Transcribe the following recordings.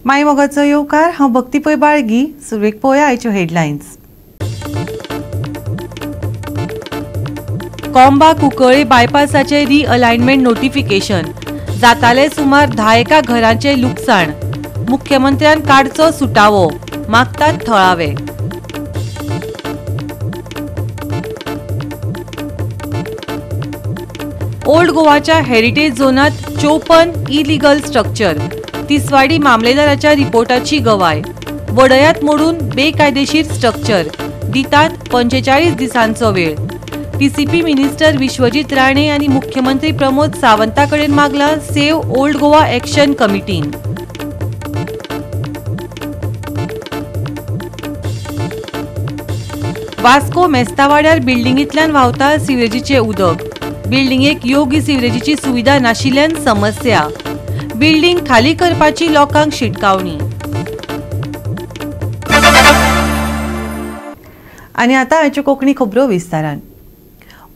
माय मोगाचो येवकार. हांव भक्ती पै बाळगी. सुरवेक पळोवया आयच्यो हेडलायन्स. कोंबा कुंकळ्ळी बायपासाचे रिअलायनमेंट नोटिफिकेशन जाताले सुमार 10 घरांचे लुकसाण. मुख्यमंत्र्यान काडचो सुटावो, मागतात थळावे. ओल्ड गोवाच्या हेरिटेज झोनात 54 इलिगल स्ट्रक्चर. तिसवाडी मामलेदाराच्या रिपोर्टाची गवाय. वडयात मोडून बेकायदेशीर स्ट्रक्चर दितात 45 दिसांचो वेळ. टीसीपी मिनिस्टर विश्वजीत राणे आनी मुख्यमंत्री प्रमोद सावंता कडेन मागला सेव्ह ओल्ड गोवा एक्शन कमिटीन. वास्को मेस्तावाड्यार बिल्डिंगेंतल्यान व्हांवता सिवरेजीचें उदक. बिल्डिंगेक योग्य सिवरेजीची सुविधा नाशिल्ल्यान समस्या. बिल्डिंग खाली करपाची लोकांक शिटकावणी. आनी आतां आयच्यो कोंकणी खबरो विस्तारान.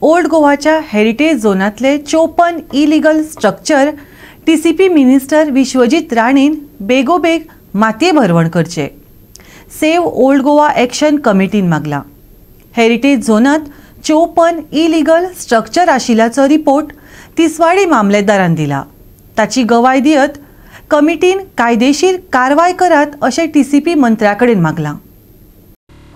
ओल्ड गोवाच्या हेरिटेज झोनांतले 54 illegal structure TCP minister Vishwajit राणेन बेगोबेग मातये भरवण करचे, सेव्ह ओल्ड गोवा एक्शन कमिटीन मागला. हेरिटेज झोनांत 54 इलिगल स्ट्रक्चर आशिल्ल्याचो रिपोर्ट तिसवाडी मामलेदारान दिला. ताची गवाय दियत कमिटीन कायदेशीर कारवाय करात अशें टीसीपी मंत्र्या कडेन मागलां.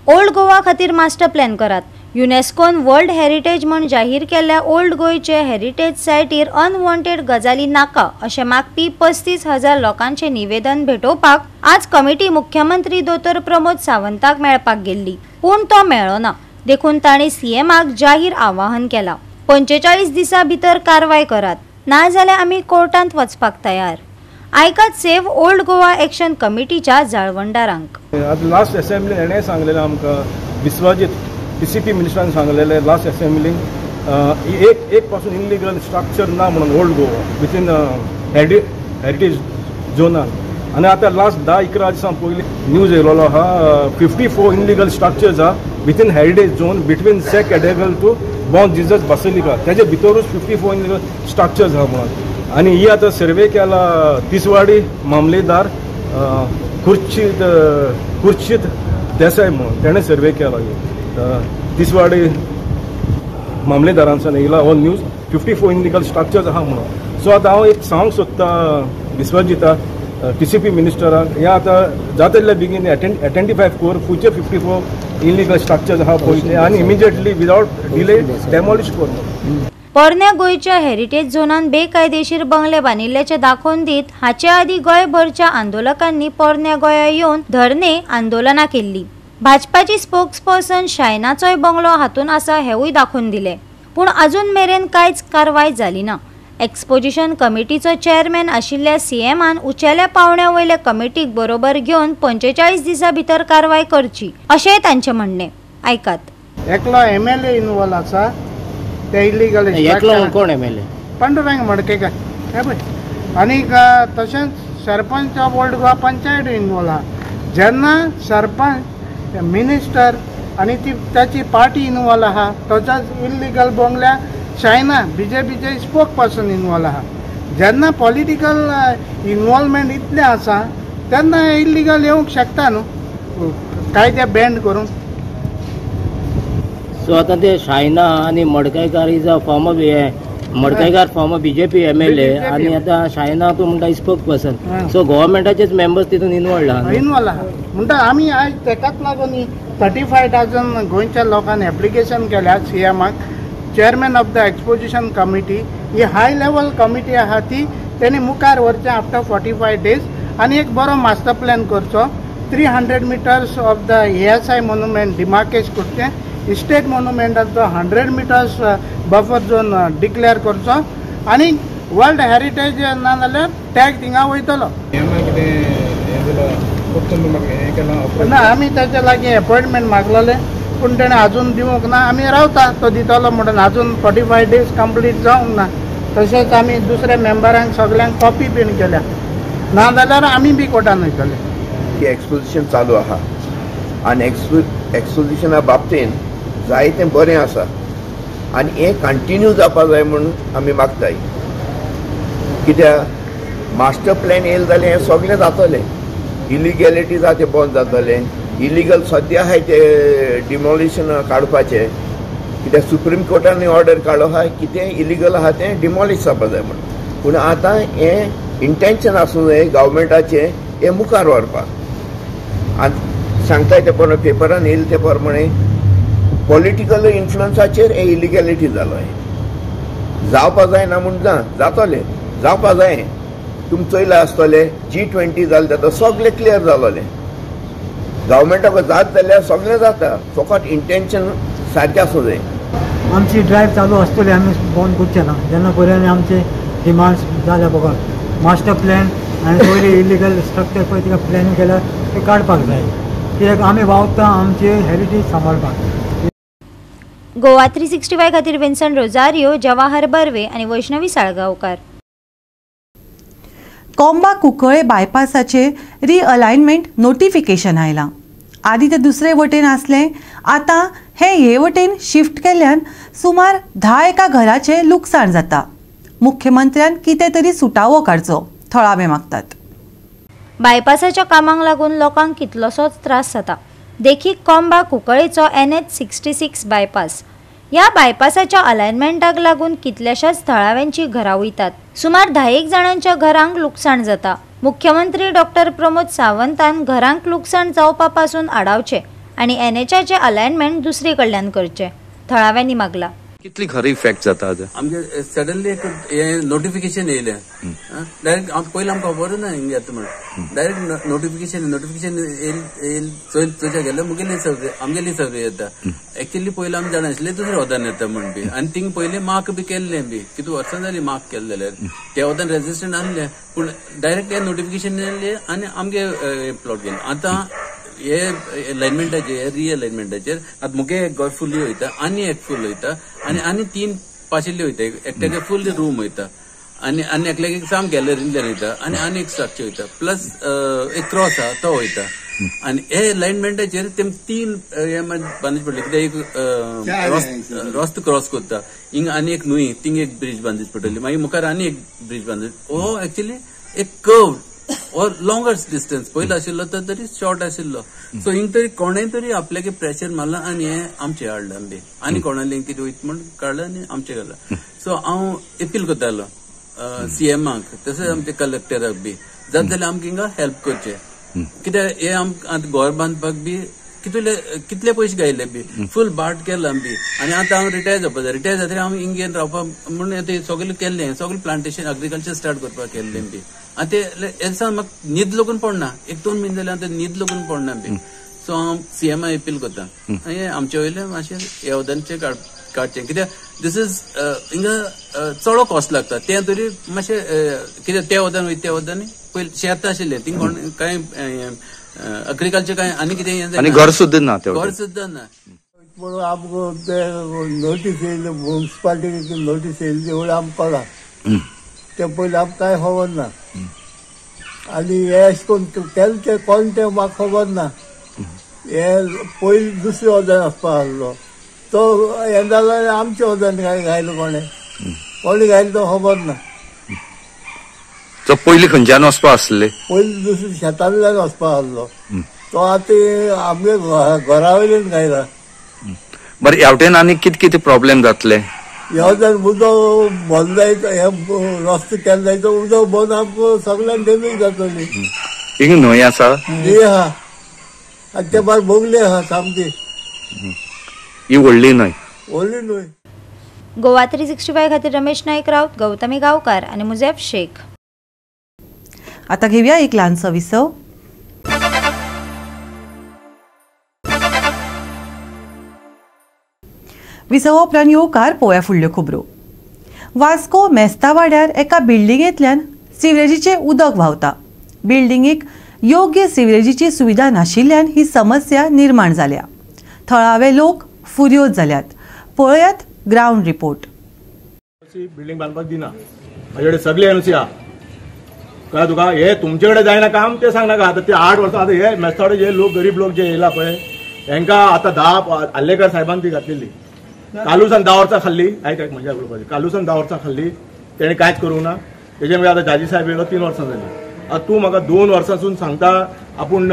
ओल्ड गोवा खातीर मास्टर प्लॅन करात. युनेस्कोन वर्ल्ड हेरिटेज म्हूण जाहीर केल्ल्या ओल्ड गोंयचे हेरिटेज सायटीर अनवॉन्टेड गजाली नाका अशें मागपी 35,000 लोकांचें निवेदन भेटोवपाक आज कमिटी मुख्यमंत्री दोतोर प्रमोद सावंताक मेळपाक गेल्ली, पूण तो मेळ्ळो ना. देखून तांणी सीएमाक जाहीर आवाहन केलां, 45 दिसां भितर कारवाय करात, नाजाल्यार आमी कोर्टांत वचपाक तयार. आयकात सेव्ह ओल्ड गोवा एक्शन कमिटीच्या जाळवणदारांक. आज लास्ट असेंब्ली हेणें सांगलेलें आमकां, विश्वजीत टीसीपी मिनिस्टरान सांगलेलें लास्ट असेंब्लीन एक पासून इनलिगल स्ट्रक्चर ना म्हणून ओल्ड गोवा विथीन हेरिटेज झोनान. आनी आतां लास्ट 10-11 दिसां पयलीं न्यूज येयलेलो आहा 54 इनलिगल स्ट्रक्चर्स आहा within heritage zone between Se Cathedral to Bom Jesus Basilica. तेजे भितरूच 54 इनलिगल स्ट्रक्चर्स आहा म्हणून. आनी ही आतां सर्वे केला तिसवाडी मामलेदार खुर्शीद देसाय म्हणून तेणें सर्वे केला. तिसवाडी मामलेदारांच्यान येयला हो न्यूज 54 इनलिगल स्ट्रक्चर्स आहा म्हणून. सो आतां हांव एक सांगूंक सोदतां विश्वजिता टीसीपी मिनिस्टराक, ह्या आतां जाता बेगीन आयडेंटिफाय कर फुडचे 54 इनलिगल स्ट्रक्चर्स आहा पळय आनी इमिजिएटली विदावट डिले डेमोलिश कर. पोरण्या गोंयच्या हेरिटेज झोनान बेकायदेशीर बंगले बांदिल्ल्याचें दाखोवन दीत हाचे आदीं गोंयभरच्या आंदोलकांनी पोरण्या गोंया येवन धरणे आंदोलनां केल्लीं. भाजपाची स्पोक्सपर्सन शायनाचोय बंगलो हातूंत आसा हेवूय दाखोवन दिलें, पूण अजून मेरेन कांयच कारवाय जाली ना. एक्सपोजिशन कमिटीचो चेअरमॅन आशिल्ल्या सीएमान उंचेल्या पावंड्या वयल्या कमिटीक बरोबर घेवन 45 दिसां भितर कारवाय करची अशेंय तांचें म्हणणें. आयकात. एकलो एमएलए इनवॉल्व आसा ते इलिगल. एकलो कोण एमएलए? पांडुरंग मडकेकर. हे पळय. आनीक तशेंच sarpanch of old Goa panchayat involve आहा. जेन्ना सरपंच मिनिस्टर आनी ती ताची पार्टी इनवॉल्व आहा, तसोच इल्लिगल बंगल्या शायना बीजेपीचे स्पोक पर्सन इनवॉल्व आहा. जेन्ना पॉलिटिकल इनवॉल्वमेंट इतलें आसा तेन्ना इल्लिगल येवंक शकता न्हू कायदे बँड करून. सो आतां ते शायना आनी Madkaikar is a former Madkaikar former BJP MLA आनी आतां शायना तूं म्हणटा स्पोक पर्सन. सो गव्हर्मेंटाचेच मेंबर्स तितून इनवॉल्व आहा. इनवॉल्व आहा म्हणटा आमी आयज तेकाच लागून 35,000 गोंयच्या लोकांनी एप्लिकेशन केल्या सीएमाक. Chairman of the exposition committee he high level committee आहा ती तेणी मुखार व्हरचें आफ्टर 45 डेज आनी एक बरो मास्टर प्लॅन करचो. 300 meters of the ASI monument demarcate करचें, स्टेट मोन्युमेंटाचो 100 मिटर्स बफर झोन डिक्लेअर करचो आनी वर्ल्ड हेरिटेज ना जाल्यार टॅग थिंगा वयतलो. ना आमी ताच्या लागीं एपॉयंटमेंट मागलेले पूण तेणें आजून दिवंक ना. आमी रावता तो दितलो म्हणून, आजून 45 डेज कंप्लीट जावंक ना. तशेंच आमी दुसऱ्या मेंबरांक सगल्यांक कॉपी बीन केल्या, ना जाल्यार आमी बी कोर्टान वयतले. एक्सपोजिशन चालू आहा आनी एक्सपोजिशना बाबतीन जायतें बरें आसा आनी हें कंटिन्यू जावपा जाय म्हूण आमी मागताय. कित्याक मास्टर प्लॅन येयलें जाल्यार हें सगळें जातलें. इलिगॅलिटी जाता तें बंद जातलें. इलिगल सद्या आहाय ते डिमॉलिशन काडपाचें, कित्याक सुप्रीम कोर्टान ऑर्डर काडलो आहा कितें इलिगल आहा तें डिमॉलिश जावपा जाय म्हणून. पूण आतां हें इंटेन्शन आसूं जाय गव्हर्मेंटाचें हें मुखार व्हरपाक. आनी सांगता ते प्रमाणे पेपरान येयले ते प्रमाणे पॉलिटिकल इन्फ्लुयन्साचेर हें इलिगॅलिटी जालो. हें जावपा जायना म्हूण ना, जातलें, जावपा जाय. तुमी चोयलां आसतलें G20 जालें तेन्ना सगळें क्लियर जालोलें. गव्हर्मेंटाक जात जाल्यार सगळें जाता, फकत इंटेन्शन सारकें आसूं जाय. आमची ड्रायव्ह चालू आसतली, आमी बंद करचे ना जेन्ना पर्यंत आमचे डिमांड्स जाल्या बगर. मास्टर प्लॅन आनी पयलीं इलिगल स्ट्रक्चर पळय तिका प्लॅन केल्यार ते काडपाक जाय, कित्याक आमी वावता आमची हेरिटेज सांबाळपाक. गोवा 365 खातीर विन्सन रोजारियो, जवाहर बर्वे आनी वैष्णवी साळगांवकार. कोंबा कुंकळे बायपासाचे रिअलायनमेंट नोटिफिकेशन आयलां. आदी ते दुसरे वटेन आसलें, आतां हे हे वटेन शिफ्ट केल्ल्यान सुमार 10 एका घराचें लुकसाण जाता. मुख्यमंत्र्यान कितें तरी सुटावो काडचो, थळावे मागतात. बायपासाच्या कामांक लागून लोकांक कितलोसोच त्रास जाता. देखीक कोंबा कुंकळेचो NH66 bypass. ह्या बायपासाच्या अलायनमेंटाक लागून कितल्याशाच थळाव्यांची घरां वयतात. सुमार 10 जाणांच्या घरांक लुकसाण जाता. मुख्यमंत्री डॉक्टर प्रमोद सावंतान घरांक लुकसाण जावपा पासून आडावचें आनी NHAचें अलायनमेंट दुसरे कडल्यान करचें, थळाव्यांनी मागला. कितली खरी इफेक्ट जाता आमचे सडनली एक नोटिफिकेशन येयलें डायरेक्ट. पयलीं आमकां खबर ना हिंग येता म्हणून. डायरेक्ट नोटिफिकेशन चोयच्या गेले मुगेली सर्वे, आमगेली सर्वे येता. एक्चुअली पयलीं आमी जाणा आशिल्ले दुसऱ्या वदान येता म्हण बी, आनी थिंग पयलीं मार्क बी केल्लें बी, कितू वर्सां जालीं मार्क केल्ले जाल्यार त्या वदान रेजिस्टंट आहलें, पूण डायरेक्ट हे नोटिफिकेशन येयलें आनी आमगे प्लॉट गेले. आतां हे अलायनमेंटाचेर, रिअलायनमेंटाचेर आतां मुगे एक घर फुल्ली वयता, आनी एक फूल वयता, आनी आनी 3 पाशिल्ले वयता. एकट्याचे फूल रूम वयता, आनी आनी एकल्याक साम गॅलरींतल्यान वयता, आनी आनी एक स्ट्रक्चर वयता, प्लस एक क्रॉस आहा तो वयता. आनी हे अलायनमेंटाचेर तेम 3 हे बांदचे पडले, कित्याक एक रस्तो क्रॉस करता हिंग, आनी एक न्हूय थिंग एक ब्रिज बांदची पडटली, मागीर मुखार आनी एक ब्रिज बांदची. हो एक्चुअली एक कर्व और लॉंगर डिस्टन्स पयलीं आशिल्लो तो तरी शॉर्ट आशिल्लो. सो हिंग तरी कोणें तरी आपल्याक प्रेशर मारलां आनी हें आमचें हाडलां बी, आनी कोणालें कितें वयता म्हूण काडलां आनी आमचें घालां. सो हांव अपील करतालो सीएमाक तशेंच आमच्या कलेक्टराक बी, जात जाल्यार आमकां हिंगा हेल्प करचें, कित्याक हें आमकां आतां घर बांदपाक बी कितले पयशे घायले बी, फूल बाट केलां बी. आनी आतां हांव रिटायर जावपा जाय, रिटायर जातकीर हांव हिंगेन रावपाक म्हणून तें सगळें केल्लें, सगळें प्लांटेशन एग्रीकल्चर स्टार्ट करपाक केल्लें बी. आनी ते दिसा म्हाका न्हीद लागून पडना, 1-2 म्हयने जाले आतां न्हीद लागून पडना बी. सो हांव सीएमा अपील करता हें आमचे वयलें मातशें येवदानचें काडचें, कित्याक these is हिंगा चडो कॉस्ट लागता. तें तरी मातशें कित्याक त्या वदान वयता त्या वदान पयलीं शेत आशिल्लें थिंग कोण कांय एग्रीकल्चर कांय आनी कितें, आनी घर सुद्दां ना, घर सुद्दां ना. म्हणून आमकां ते नोटीस येयली, मुन्सिपालिटीची नोटीस येयली तेवढी आमकां कळ्ळां, ते पयलीं आमकां कांय खबर ना. आनी हे अशें करून केलें तें कोण तें म्हाका खबर ना. हे पयलीं दुसरे वजन आसपा आसलो तो हें जालो, आमचें वजन काय घायलो कोणें, कोणें घायलो तो खबर ना. तो पयलीं खंयच्यान वचपा आसले? पयलीं दुसरे शेतांतल्यान वचपा आसलो तो, आतां आमगे घरा वयल्यान घायला. बरें, ह्या वटेन आनी कितें कितें प्रॉब्लेम जातले? ह्या वटेन उदक बंद जायत, हे रस्तो केल्लो जायत उदक बंद आमकां सगळ्यांक डॅमेज जातली. हिंगा न्हंय आसा? न्हंय आहा, आनी ते भायर बोगले आहा सामकी. ही व्हडली न्हंय? व्हडली न्हंय. गोवा 365 खातीर रमेश नायक राऊत, गौतमी गांवकार आनी मुजेफ शेख. आता घेऊया एक ल्हानसो विसव. विसवा उपरांत येवकार पोवया फुडल्यो खबरो. वास्को मेस्तावाड्यार एका बिल्डिंगेंतल्यान सिवरेजीचें उदक व्हांवता. बिल्डिंगेक योग्य सिवरेजीची सुविधा नाशिल्ल्यान ही समस्या निर्माण जाल्या. थळावे लोक फुर्योज जाल्यात. पळयात ग्रावंड रिपोर्ट. बिल्डिंग बांदपाक दिना, म्हाजे सगळे एनओसी आहा. कळ्ळें तुका? हे तुमचे कडेन जायना काम तें सांगनाका. आतां ते 8 वर्सां आतां हे मेस्तावडे जे लोक गरीब लोक जे येयला पळय हेंकां आतां 10 आल्लेकर साहेबान ती घातलेली, कालूसान 10 वर्सां खाल्ली. आयक आयक म्हज्या उलोवपाचें, कालूसान 10 वर्सां खाल्ली, तेणें कांयच करूंक ना. तेजे मागीर आतां जाजी साहेब येयलो, 3 वर्सां जालीं. आतां तूं म्हाका 2 वर्सांसून सांगता आपूण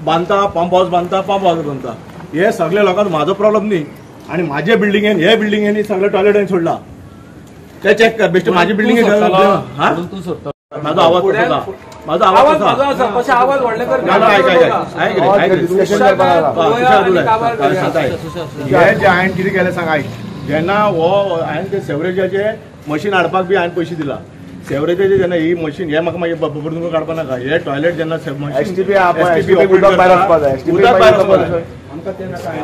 बांदता, पंप हावस बांदता, पंप हावस बांदता. हे सगळे लोकांक म्हाजो प्रॉब्लम न्ही. आनी म्हाजे बिल्डिंगेन हे बिल्डिंगेन सगळे टॉयलेट सोडला ते चेक कर बेश्टे. म्हाजी बिल्डिंगेन म्हाजो आवाज कसो, म्हाजो आवाज आसा, आवाज व्हडले कर. हे जे हांवें कितें केलें सांग आयक. जेन्ना हो हांवें ते सेवरेजाचे मशीन हाडपाक बी हांवें पयशे दिला. सेवरेजाचे जेन्ना ही मशीन हे म्हाका मागीर बरोबर काडपा नाका. हे टॉयलेट जेन्ना उदक भायर वचपाक जाय.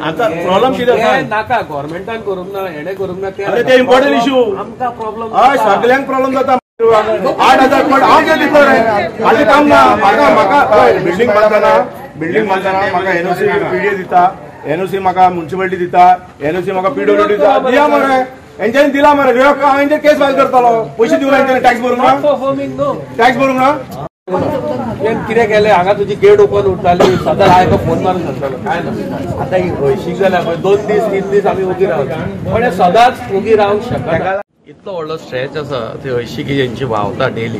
आतां प्रॉब्लम कितें आसा नाका, गव्हर्मेंटान करूंक ना, हेणें करूंक ना. अरे ते इम्पॉर्टंट इशू, आमकां प्रॉब्लम. हय, सगल्यांक प्रॉब्लम जाता. 8,000 कोट हांव कितें दितलो रे? म्हाजें काम ना. म्हाका म्हाका बिल्डींग बांदतना, बिल्डींग बांदतना म्हाका एनओसी पीडीए दिता, एनओसी म्हाका म्युन्सिपालिटी दिता, एनओसी म्हाका पीडब्ल्यूडी दिता. दिया मरे हेंच्यांनी दिला मरे. हांव हेंचेर केस फायल करतलो. पयशे दिवना हेंच्यांनी, टॅक्स भरूंक ना, टॅक्स भरूंक ना. कितें केलें हांगा तुजी गेट ओपन उरताली सदां. हांव एका फोन मारून सांगतालो काय ना. आतां ही हळशीक जाल्या पळय, 2 दीस 3 दीस आमी ओगी रावता, पण हे सदांच ओगी रावंक शकना. इतलो व्हडलो स्ट्रेच आसा ती हळशीक हेंची व्हांवता डेली,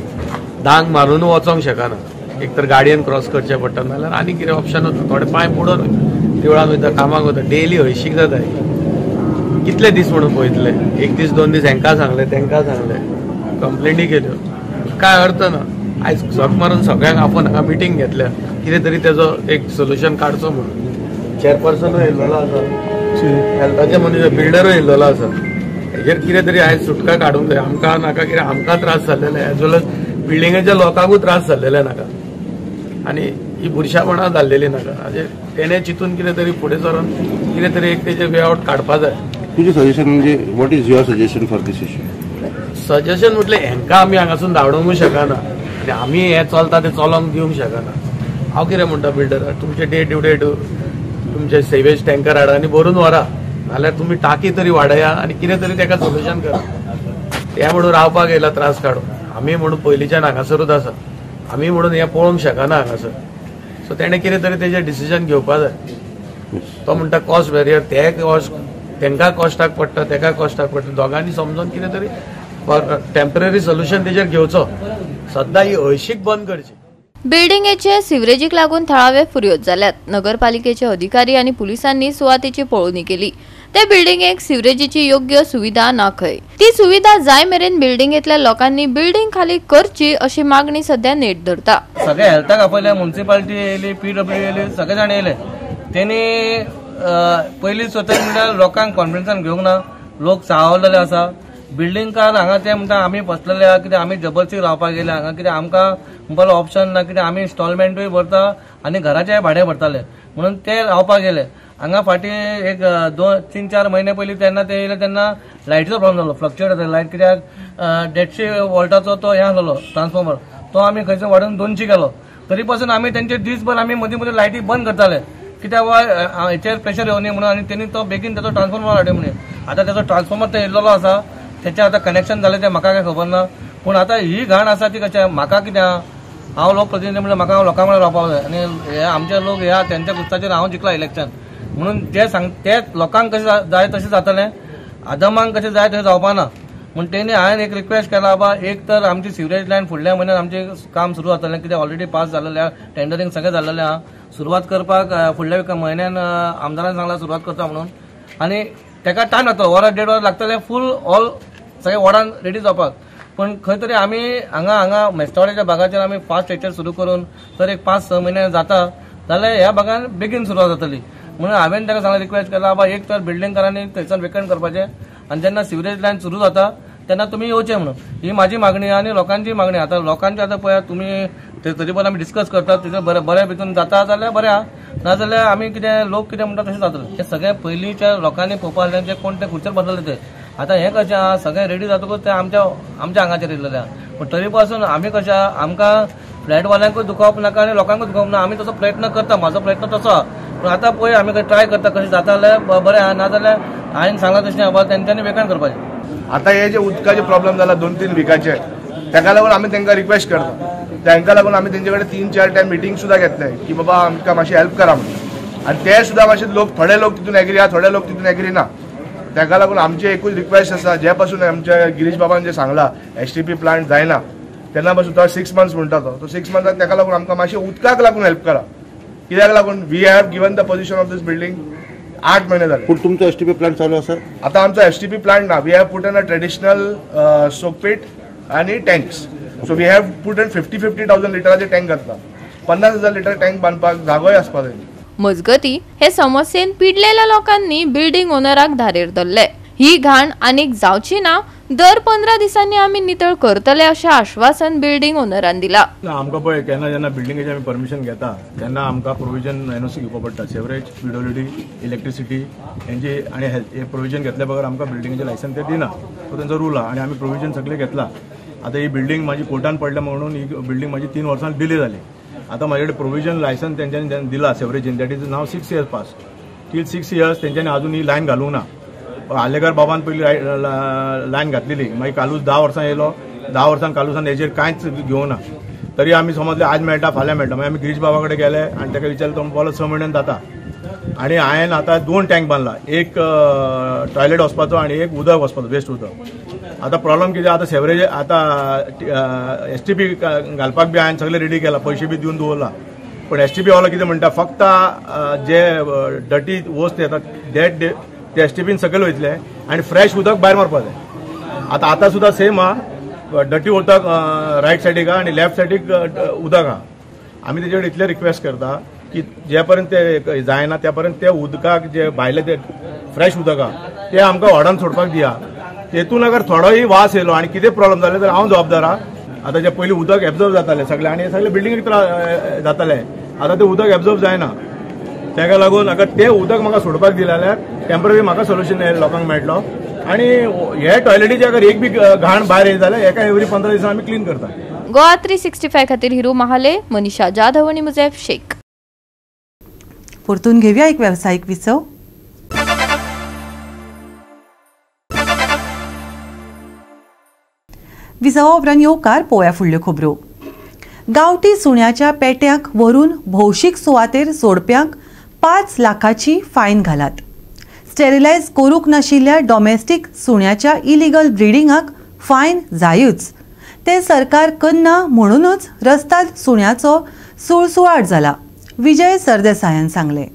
दांग मारून वचोंक शकना. एक तर गाडयेन क्रॉस करचें पडटा, नाल्यार आनी कितें ऑप्शनूच ना. थोडे पांय बुडोवन वयता, देवळान वयता, कामाक वयता, डेली हळशीक जाता. कितले दीस म्हणून पळयतले? 1 दीस 2 दीस हेंकां सांगलें, तेंकां सांगलें, कंप्लेनी केल्यो, काय अर्थ ना. आयज झक मारून सगळ्यांक आपोवन हांगा मिटींग घेतल्या, कितें तरी तेजो एक सोल्युशन काडचो म्हणून. चेअरपर्सनूय येयल्लो आसा, हेल्थाचे मनीस बिल्डरूय येयल्लो आसा. हेजेर कितें तरी आयज सुटका काडूंक जाय. आमकां नाका कितें, आमकां त्रास जाल्लेले, एज वेल एज बिल्डिंगेच्या लोकांकूय त्रास जाल्लेले नाका, आनी ही बुरशापणां जाल्लेली नाका. हाजेर तेणें चिंतून कितें तरी फुडें सरून कितें तरी एक तेजेर वे आवट काडपा जाय. तुजें सजेशन म्हणजे what is your suggestion for this issue? Suggestion म्हटलें हेंकां आमी हांगासून धांवडोवंकूय शकना आनी आमी हें चलता तें चलोवंक दिवंक शकना. हांव कितें म्हणटा बिल्डराक, तुमचे डे टू डे तुमचे सेवेज टँकर हाडा आनी भरून व्हरा, नाल्यार तुमी टाकी तरी वाडया आनी कितें तरी तेका सोल्युशन करा. तें म्हणून रावपाक येयला त्रास काडून. आमी म्हणून पयलींच्यान हांगासरूच आसा, आमी म्हणून हें पळोवंक शकना हांगासर. सो तेणें कितें तरी तेजें डिसिजन घेवपा जाय. तो म्हणटा कॉस्ट बॅरियर, ते कॉस्ट तेंकां कॉस्टाक पडटा, तेका कॉस्टाक पडटा. दोगांनी समजून कितें तरी टेम्पररी सोल्युशन तेजेर घेवचो. सद्दां ही हळशीक बंद करची. बिल्डिंगेचे सिवरेजीक लागून थळावे फुर्योज जाल्यात. नगरपालिकेचे अधिकारी आनी पुलिसांनी सुवातेची पळोवणी केली. ते बिल्डिंगेक सिवरेजीची योग्य सुविधा ना खंय. ती सुविधा जाय मेरेन बिल्डिंगेतल्या लोकांनी बिल्डिंग खाली करची अशी मागणी सध्या नेट धरता. सगळे हेल्थाक आपयले, म्युन्सिपालिटी येयली, पीडब्ल्यू येयली, सगळे जाण येयले. तेणी पयली स्वतः म्हणल्यार लोकांक कॉन्फिडन्सान घेवंक ना, लोक चावलेले आसा. बिल्डिंगकार हांगा ते म्हणटा आमी फसलेले आहा, कित्याक आमी जबरदस्ती रावपाक गेले हांगा, कित्याक आमकां म्हणपाक ऑप्शन ना, कित्याक आमी इन्स्टॉलमेंटूय भरता आनी घराचेय भाडें भरताले म्हणून ते रावपाक गेले हांगा. फाटीं एक 2 3 4 म्हयने पयलीं तेन्ना ते येयले तेन्ना लायटीचो प्रॉब्लम जालो, फ्लक्चुएट जाता लायट, कित्याक 150 वोल्टाचो तो हें आसलेलो ट्रान्सफॉर्मर, तो आमी खंयसर वाडोवन 200 केलो. तरी पासून आमी तेंचे दीसभर आमी मदीं मदीं लायटी बंद करताले, कित्याक हेचेर प्रेशर येवनी म्हणून. आनी तेणी तो बेगीन तेचो ट्रान्सफॉर्मर हाडयो म्हणून. आतां तेचो ट्रान्सफॉर्मर तो येयल्लो आसा, तेचें आतां कनेक्शन जालें तें म्हाका काय खबर ना. पूण आतां ही घाण आसा ती कशें म्हाका कितें, हांव लोकप्रतिनिधी म्हणल्यार म्हाका हांव लोकां वांगडा रावपाक जाय आनी हे आमचे लोक ह्या तेंच्या गुस्ताचेर हांव जिखला इलेक्शन म्हणून जे सांग ते लोकांक कशें जाय तशें जातलें, आदमांक कशें जाय तशें जावपा ना. म्हूण तेणी हांवें एक रिक्वेस्ट केला, बाबा एक तर आमची सिवरेज लायन फुडल्या म्हयन्यात आमचें काम सुरू जातलें, कित्याक ऑलरेडी पास जाल्लें आहा, टेंडरींग सगळें जाल्लें आहा. सुरवात करपाक फुडल्या एका म्हयन्यान आमदारान सांगला सुरवात करता म्हणून, आनी तेका टायम लागतलो, वरां 1.5 वर लागतलें फूल ऑल सगळे वॉर्डान रेडी जावपाक. पूण खंय तरी आमी हांगा हांगा मेस्तावड्याच्या भागाचेर आमी फास्ट स्ट्रक्चर सुरू करून तर एक 5-6 म्हयने जाता जाल्यार ह्या भागान बेगीन सुरवात जातली म्हणून हांवें ताका सांगला, रिक्वेस्ट केला, बाबा एक तर बिल्डिंगकारांनी थंयच्यान वेकंट करपाचें आनी जेन्ना सिवरेज लायन सुरू जाता तेन्ना तुमी येवचें म्हणून. ही म्हाजी मागणी आनी लोकांची मागणी. आतां लोकांची आतां पळयात तुमी तरी पण आमी डिस्कस करतात, तितून बरें बरें भितून जाता जाल्यार बरें आहा, नाजाल्यार आमी कितें लोक कितें म्हणटा तशें जातलें. तें सगळें पयलींच्या लोकांनी पळोवपाक जाय, कोण ते खुर्चेर बदलले ते. आतां हें कशें आहा, सगळें रेडी जातकूच तें आमच्या आमच्या आंगाचेर येयलेलें आहा. पूण तरी पासून आमी कशें आहा, आमकां फ्लॅटवाल्यांकूय दुखावप नाका आनी लोकांकूय दुखावप ना. आमी तसो प्रयत्न करता, म्हाजो प्रयत्न तसो आहा. पूण आतां पळय आमी ट्राय करता कशें जाता जाल्यार बरें आहा, नाजाल्यार हांवें सांगलां तशें बाबा तेंच्यांनी वेकंट करपाचें. आतां हे जे उदकाचे प्रॉब्लम जाला 2-3 विकाचे, ताका लागून आमी तांकां रिक्वेस्ट करता. तांकां लागून आमी तेंचे कडेन 3-4 टायम मिटींग सुद्दां घेतले की बाबा आमकां मातशें हेल्प करा म्हणून. आनी ते सुद्दां मातशे लोक, थोडे लोक तितून एग्री आहा, थोडे लोक तितून एग्री ना. ताका लागून आमचें एकूच रिक्वेस्ट आसा, जे पासून आमच्या गिरीश बाबान जे सांगलां STP plant जायना, तेन्ना पासून तो 6 मंथ्स म्हणटा तो 6 मंथ्साक ताका लागून आमकां मातशें उदकाक लागून हेल्प करा. कित्याक लागून we have given the position of this building 8 म्हयने जाले. पूण तुमचो एसटीपी प्लांट चालू आसा? आतां आमचो एसटीपी प्लांट ना. We have put in a traditional soak pit आनी tanks. So we have put in 50,000 लिटराचे tank घातला. 50,000 लिटर टँक बांदपाक जागोय आसपाक जाय. मजगती हे समस्येन पिडलेल्या लोकांनी बिल्डिंग ओनराक धारेर धरले. ही घाण आनीक जावची ना, दर 15 दिसांनी आमी नितळ करतले अशें आश्वासन बिल्डिंग ओनरान दिला. आमकां पळय केन्ना जेन्ना बिल्डिंगेचे आमी परमिशन घेता तेन्ना आमकां प्रोविजन एनओसी घेवपा पडटा. सेवरेज, पीडब्ल्यूडी, इलेक्ट्रिसिटी हेंची आनी हेल्थ हे प्रोविजन घेतल्या बगर आमकां बिल्डिंगेचें लायसन्स ते दिना. तो तेंचो रूल आहा आनी आमी प्रोविजन सगळें घेतला. आतां ही बिल्डिंग म्हाजी कोर्टान पडल्या म्हणून ही बिल्डिंग म्हाजी 3 वर्सां डिले जाली. आतां म्हाजे कडेन प्रोविजन लायसन्स तेंच्यांनी दिला सेवरेजीन, that is now 6 years pass. Till 6 years तेंच्यांनी अजून ही लायन घालूंक ना. आलेकर बाबान पयली लायन घातलेली, मागीर कालूस 10 वर्सां येयलो, 10 वर्सां कालूसान हेजेर कांयच घेवना. तरी आमी समजले आज मेळटा फाल्यां मेळटा. मागीर आमी गिरीश बाबा कडेन गेले आनी ताका विचारलें, तो म्हणपाक 6 म्हयन्यान जाता. आनी हांवें आतां 2 टँक बांदला, एक टॉयलेट वचपाचो आनी एक उदक वचपाचो, वेस्ट उदक. आतां प्रॉब्लम कितें, आतां सेवरेज आतां एसटीपी घालपाक बी हांवें सगळें रेडी केलां, पयशे बी दिवन दवरला. पूण एसटीपी वालो कितें म्हणटा, फक्त जे डटी वस्त येता that ते एसटीपीन सकयल वयतले आनी फ्रेश उदक भायर मारपाक जाय. आतां आतां सुद्दां सेम आहा, डटी उदक रायट सायडीक आहा आनी लेफ्ट सायडीक उदक आहा. आमी तेजे कडेन इतलें रिक्वेस्ट करता की जे पर्यंत ते जायना त्या पर्यंत ते उदकाक जे भायले ते फ्रेश उदक आहा ते आमकां वॉर्डान सोडपाक दिया. तेतून अगर थोडोय वास येयलो आनी कितें प्रॉब्लम जालें जाल्यार हांव जबाबदार आहा. आतां जे पयलीं उदक एब्जॉर्ब जातालें सगळें आनी सगळे बिल्डिंगेक त्रास जाताले, आतां तें उदक एब्जॉर्ब जायना. ताका लागून अगर तें उदक म्हाका सोडपाक दिलें जाल्यार टेम्पररी म्हाका सोल्युशन लोकांक मेळटलो. आनी हे टॉयलेटीचे अगर एक बी घाण भायर येयली जाल्यार एका एवरी 15 दिसांनी आमी क्लीन करता. गोवा 365 खातीर हिरू महाले, मनीषा जाधव आनी मुजैफ शेख. परतून घेवया एक वेवसायीक विसव. विसवा उपरांत येवकार पोवया फुडल्यो खबरो. गांवठी सुण्याच्या पेट्यांक व्हरून भौशीक सुवातेर सोडप्यांक 5 लाखाची फायन घालात. स्टेरिलायज करूंक नाशिल्ल्या डॉमेस्टीक सुण्याच्या इलिगल ब्रिडिंगाक फायन जायूच. ते सरकार करना म्हणूनच रस्ताद सुण्याचो सुळसुळाट जाला, विजय सरदेसायान सांगलें.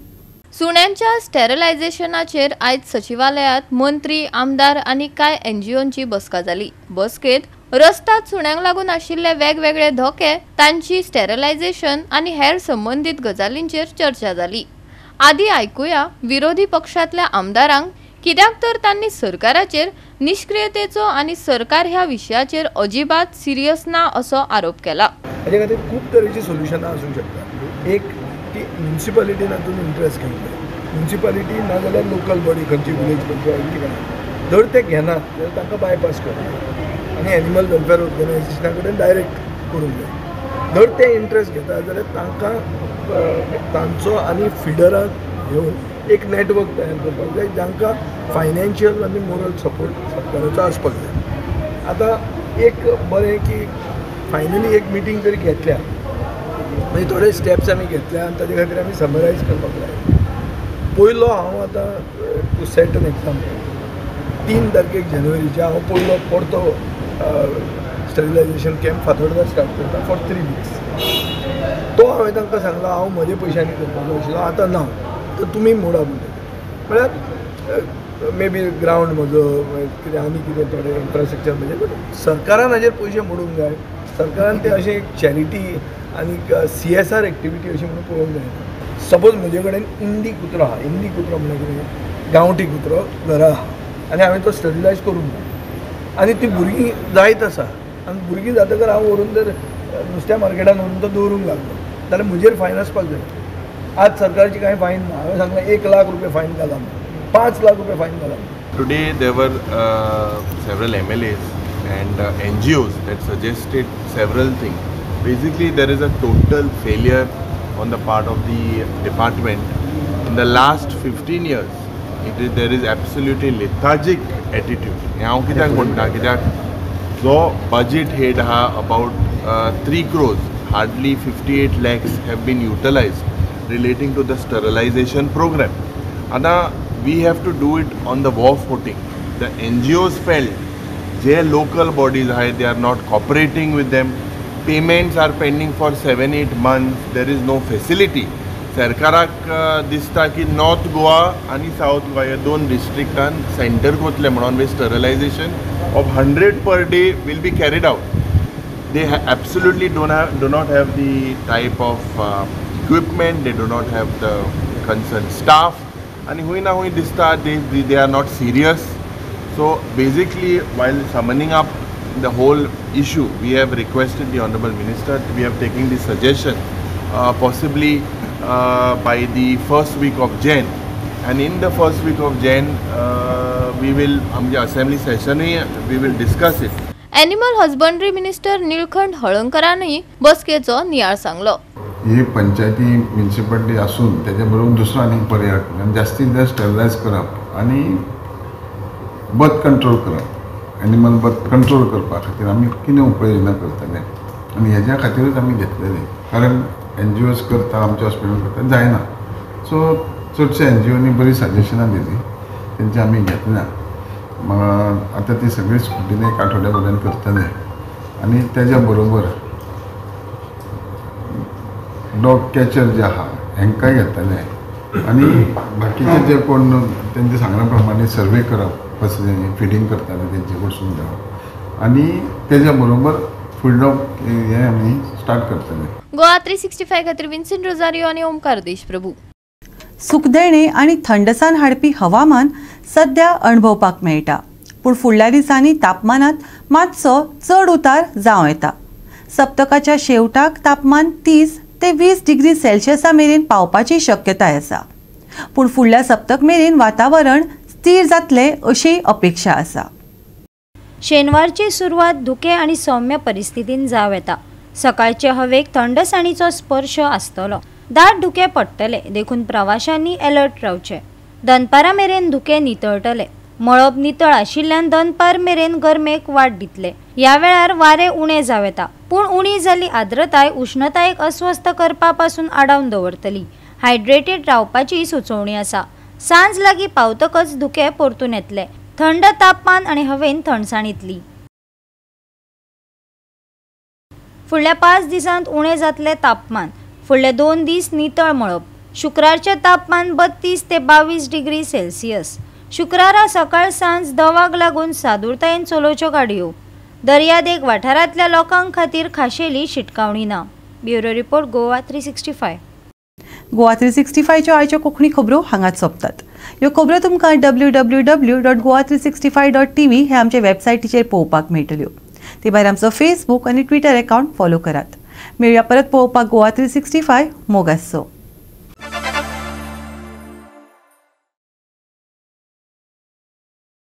सुण्यांच्या स्टेरिलायझेशनाचेर आयज सचिवालयात मंत्री, आमदार आनी कांय एनजीओंची बसका जाली. बसकेत रस्ताद सुण्यांक लागून आशिल्ले वेगवेगळे धोके, तांची स्टेरिलायझेशन आनी हेर संबंदीत गजालींचेर चर्चा जाली. आदी आयकुया विरोधी पक्षांतल्या आमदारांक, कित्याक तर तांणी सरकाराचेर निष्क्रियतेचो आनी सरकार ह्या विशयाचेर अजिबात सिरियस ना असो आरोप केला. हाजे खातीर खूब तरेची सोल्युशनां आसूंक शकता. एक की म्युनिसिपालिटीन हातून इंट्रस्ट घेवंक जाय. म्युनिसिपालिटी ना जाल्यार लोकल बॉडी खंयची विलेज पंचायत कितें जर ते घेनात जाल्यार तांकां बायपास करूंक जाय आनी एनिमल वेलफेअर ऑर्गनायझेशना कडेन डायरेक्ट करूंक जाय. जर ते इंट्रस्ट घेता जाल्यार तांकां तांचो आनी फिडराक घेवन एक नेटवर्क तयार करपाक जाय जांकां फायनान्शियल आनी मोरल सपोर्ट सरकाराचो आसपाक जाय. आतां एक बरें की फायनली एक मिटींग तरी घेतल्या, मागीर थोडे स्टेप्स आमी घेतल्या आनी ताजे खातीर आमी समरायज करपाक जाय. पयलो हांव आतां टू सेट एन एग्जाम्पल, 3 तारखेक जानेवारीचे हांव पयलो परतो स्टरिलायझेशन कॅम्प फातोर्डा स्टार्ट करता फॉर 3 वीक्स. तो हांवें तांकां सांगलां हांव म्हज्या पयशांनी करपाचो आशिल्लो, आतां ना तर तुमी मोडा म्हणटा. म्हळ्यार मे बी ग्रावंड म्हजो कितें आनी कितें थोडें इन्फ्रास्ट्रक्चर म्हजें, बट सरकारान हाजेर पयशे मोडूंक जाय. सरकारान ते अशें एक चॅरिटी आनी CSR activity अशी म्हणून पळोवंक जायना. सपोज म्हजे कडेन इंदी कुत्रो आहा, इंदी कुत्रो म्हणल्यार कितें, गांवठी कुत्रो घरा आहा आनी हांवें तो स्टरिलायज करूंक ना आनी ती भुरगीं जायत आसा आनी भुरगीं जातकर हांव व्हरून जर नुस्त्या मार्केटान व्हरून तो दवरूंक लागलो जाल्यार म्हजेर फायन आसपाक जाय. आज सरकारची कांय फायन ना. हांवें सांगलें 1 लाख रुपया फायन घाला, 5 लाख रुपया फायन घाला. Today there were several MLAs and NGOs that suggested several things. Basically, there is a total failure on the part of the department. In the last 15 years, there is absolutely lethargic attitude. हांव कित्याक म्हणटा, कित्याक जो budget head आहा about 3 crores, hardly 58 lakhs have been utilized relating to the sterilization program. आतां we have to do it on the war footing. The NGOs felt J local bodies आहाय they are not cooperating with them. Payments are pending for 7-8 months. There is no facility. सरकाराक दिसता की north Goa आनी south Goa ह्या दोन डिस्ट्रिक्टान centre कोतले म्हणून वे sterilization of 100 per day will be carried out. They absolutely do not have the type of equipment, they do not have the concerned staff, आनी हुंय ना हुंय दिसता they are not serious. So basically while summoning up the whole issue, we have requested the Honorable Minister, we have taken the suggestion possibly by the first week of Jan, and in the first week of Jan we will आमचे assembly session we will discuss it. Animal husbandry minister Nilkanth हळंकरानही बसकेचो नियाळ सांगलो. ही पंचायती municipality आसून त्याच्या बरोबर दुसरो आनी पर्याय आनी जास्तीत जास्त स्टरलायज करप आनी बर्थ कंट्रोल करप, एनिमल बर्थ कंट्रोल करपा खातीर आमी कितें उपाययोजना करतले आनी हेज्या खातीरूच आमी घेतलेले, कारण एनजीओज करता, आमच्या हॉस्पिटल करता जायना. सो चडशे एनजीओनी बरी सजेशनां दिली, तेंचे आमी घेतल्या. आतां ती सगळी स्कुटीन एक आठवड्या पर्यंत करतले आनी तेज्या बरोबर डॉग कॅचर जे आहा हेंकांय घेतले आनी बाकीचे जे कोण तेंचे सांगल्या प्रमाणे सर्वे करप, कसलें फिडींग करताले तेंचे कडसून घेवप आनी तेज्या बरोबर फूड डॉग हे आमी स्टार्ट करतले. गोवा 365 खातीर विन्सेंट रोजारियो आनी ओमकार देशप्रभू. सुखदेणे आनी थंडसाण हाडपी हवामान सध्या अणभवपाक मेळटा, पूण फुडल्या दिसांनी तापमानांत मातसो चड उतार जावं येता. सप्तकाच्या शेवटाक तापमान 30 ते 20 डिग्री सेल्सियसा मेरेन पावपाची शक्यताय आसा, पूण फुडल्या सप्तक मेरेन वातावरण स्थिर जातलें अशी अपेक्षा आसा. शेनवारची सुरवात धुके आनी सौम्य परिस्थितीन जावं येता. सकाळचे हवेक थंडसाणीचो स्पर्श आसतलो. दाट धुके पडटले, देखून प्रवाशांनी अलर्ट रावचे. दनपारा मेरेन धुके नितळटले. मळब नितळ आशिल्ल्यान दनपार मेरेन गरमेक वाट दितले. ह्या वेळार वारें उणें जावं येता, पूण उणी जाल्ली आर्द्रताय उष्णतायेक अस्वस्थ करपा पासून आडावन दवरतली. हायड्रेटेड रावपाची सुचोवणी आसा. सांज लागीं पावतकच धुके परतून येतले. थंड तापमान आनी हवेन थंडसाण येतली. फुडल्या 5 दिसांत उणें जातलें तापमान. फुडले 2 दीस नितळ मळब. शुक्रारचें तापमान 32 ते 22 डिग्री सेल्सियस. शुक्रारा सकाळ सांज दवाक लागून सादूरतायेन चलोवच्यो गाडयो. दर्यादेग वाठारांतल्या लोकां खातीर खाशेली शिटकावणी ना. Bureau report, Goa 365. Goa 365च्यो आयच्यो कोंकणी खबरो हांगाच सोंपतात. ह्यो खबरो तुमकां www.goa365.tv हे आमचे वेबसायटीचेर पळोवपाक मेळटल्यो. ते भायर आमचो फेसबूक आनी ट्विटर अकावंट फॉलो करात. मेळया परत पळोवपाक गोवा 365. मोग आसचो.